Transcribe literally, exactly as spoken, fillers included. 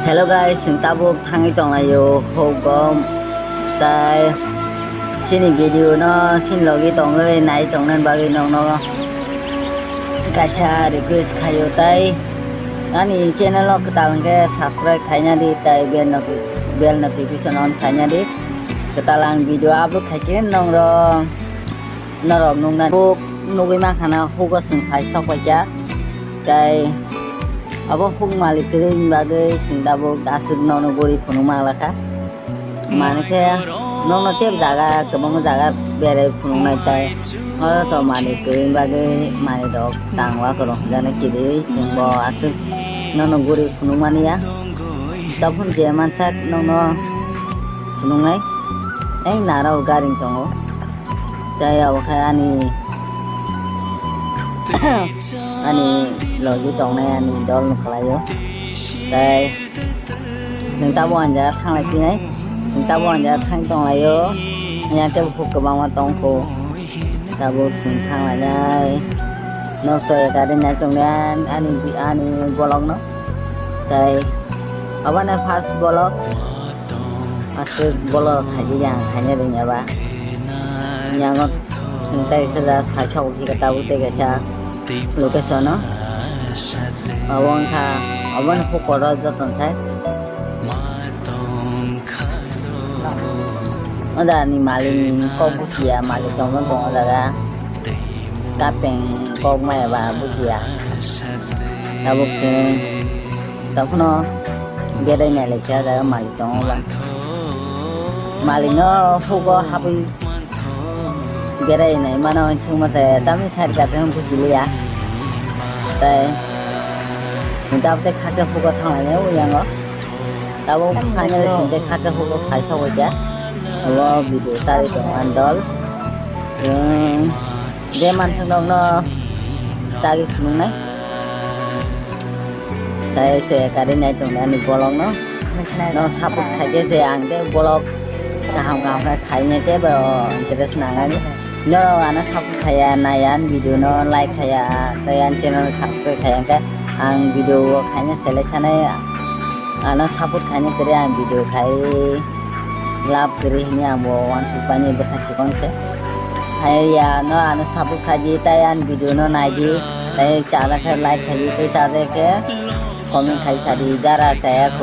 Hello guys, chwng tabuk thangwi tonglaio hukgom, tai chini video no chini logi tongwi nai tongna bagwi nokno kaisa request khaio, tai ani channel o kwtal hwnkhe subscribe khaina di, tai bell noti-, bell notification on khaina di, kwtal ang video upload khaikhe nokno norok nukna huk nugwi mankha na hugo chwng phai sok paikha. Tai abo huk malik kwrwi ni bagwi chwng tabuk aswk nokno guri phunuk manglakha. Mani khe nokno tei jaga kwbangma jaga berai phunuknai, tai oro to malik kwrwi ni bagwi manwi rok tangwa kwrwng hwnjaknai, kiriwi chwngbo aswk nokno guri phunuk mani ya. Taphun je mansak nokno phunuknai, eng narok garing tongo. Tai abo khe ani ani logi tongnai ani dol no khlaio. Tai chwng tabuk ani jaga thanglai phinai, chwng tabuk ani jaga thang tonglaio. Yang tei bukhuk kwbangma tongkho, tabuk chwng thanglainai. Nok soya gari nai tongnai ani ani bolok no. Tai aboni first bolok. Aswk bolok khaidi yang khaina rwngya ba. Yango chwng tei khe ja thai sok khe tabuk tei kaisa location o. Abo wngkha, aboni pokoro joto sai. O jaga ni malik ni kok buchiya, malik tongma tongo o jaga. Kapeng kok maya ba buchiya. Tabuk chwng Tokno berai nai lai khe jaga malik tongo ba. Malik no hugo habwi berai nai mano hinsuk ma se tamni side gate hwn buji liya. Tai tabuk tei khakhe hugo thang lai o yango. Tabuk finally sing tei khakhe hugo phai sogwi khe. Abo video chari tongo ani dol. Chwng je mansuk nokno chagwi phunuknai. Tai chaya kari nai tongnai ani bolokno. No support khaikhe je ang tei bolok kaham kaham khe khainai tei bo interest nangani. Norok ano support khaiya naiya ani video no like khaiya tei ani channel no subscribe khaiya hwnkhe ang video o khaina selai sanai ano support khaina kwrwi ang video khai. Love kwrwi hwnwi ang bo uansuk painai bwkha chikon khe. Hai ya no ano support khaidi tai ani video no naidi, tai chajak khe like khaidi, tei chajak khe comment khai sadi, jara chaya.